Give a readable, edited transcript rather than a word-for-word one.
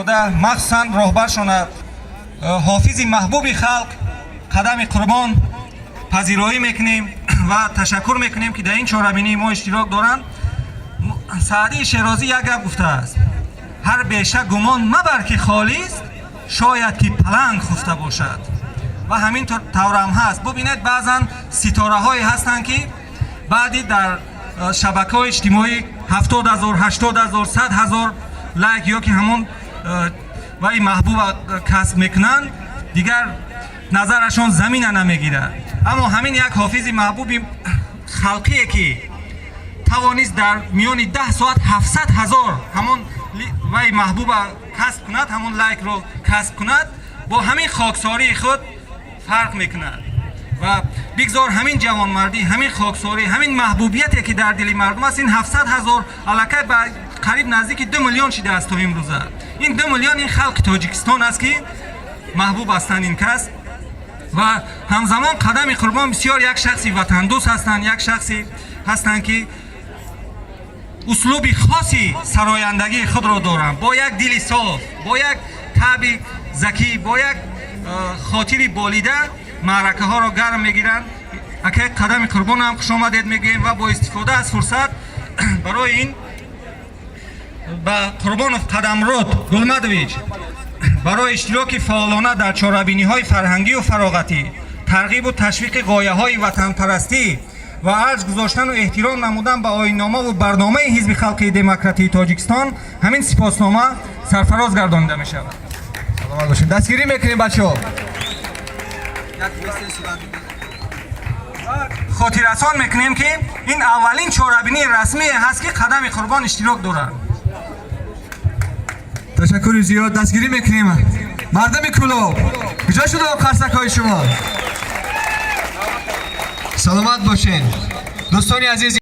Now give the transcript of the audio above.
Истифода махсусан роҳбаршона, ҳофизи маҳбуби халқ Қадами Қурбон пазироӣ мекунем ва ташаккур мекунем, ки дар ин чорабинии мо иштирок доранд. Саъдии Шерозӣ як гап гуфтааст: «Ҳар беша гумон мабар, ки холист, шояд ки паланг хуфта бошад». Ва ҳамин таврам ҳаст. Бубинед, баъзан ситораҳое ҳастанд, ки баъди дар шабакаҳои иҷтимоӣ 70 000, 80 000, 100 000 лайк ё ки ҳамон ваи маҳбуба касб мекунанд, дигар назарашон замина намегирад. Аммо ҳамин як ҳофизи маҳбуби халқие, ки тавонист дар миёни 10 соат 700 000 ҳамон вай маҳбуба касб кунад, ҳамон лайкро касб кунад, бо ҳамин хоксории худ фарқ мекунад. Ва бигзор ҳамин ҷавонмардӣ, ҳамин хоксорӣ, ҳамин маҳбубияте, ки дар дили мардум аст, ин 700 000 аллакай ба қариб наздики 2 миллион шидааст то имрӯза. Ин 2 миллион ин халқи Тоҷикистон аст, ки маҳбуб ҳастанд ин кас. Ва ҳамзамон Қадами Қурбон бисёр як шахси ватандӯст ҳастанд, як шахсе ҳастанд, ки услуби хоси сарояндагии худро доранд, бо як дили соф, бо як таби закӣ, бо як хотири болида маъракаҳоро гарм мегиранд. Акай Қадами Қурбон ҳам хушомадед мегӯем ва бо истифода аз фурсат барои ин ба Қурбонов Қадамрод Гулмадович барои иштироки фаъолона дар чорабиниҳои фарҳангию фароғатӣ, тарғибу ташвиқи ғояҳои ватанпарастӣ ва арҷ гузоштану эҳтиром намудан ба оинномаву барномаи Ҳизби Халқии Демократии Тоҷикистон ҳамин сипоснома сарфароз гардонида мешавад. Саломат бошед, дастгирӣ мекунем, бачаҳо. Хотиррасон мекунем, ки ин аввалин чорабинии расмие ҳаст, ки Қадами Қурбон иштирок дорад. Ташаккури зиёд, дастгирӣ мекунем. Мардами Кӯлоб, куҷо шуда қарсакҳои шумо? Саломат бошед, дӯстони азиз.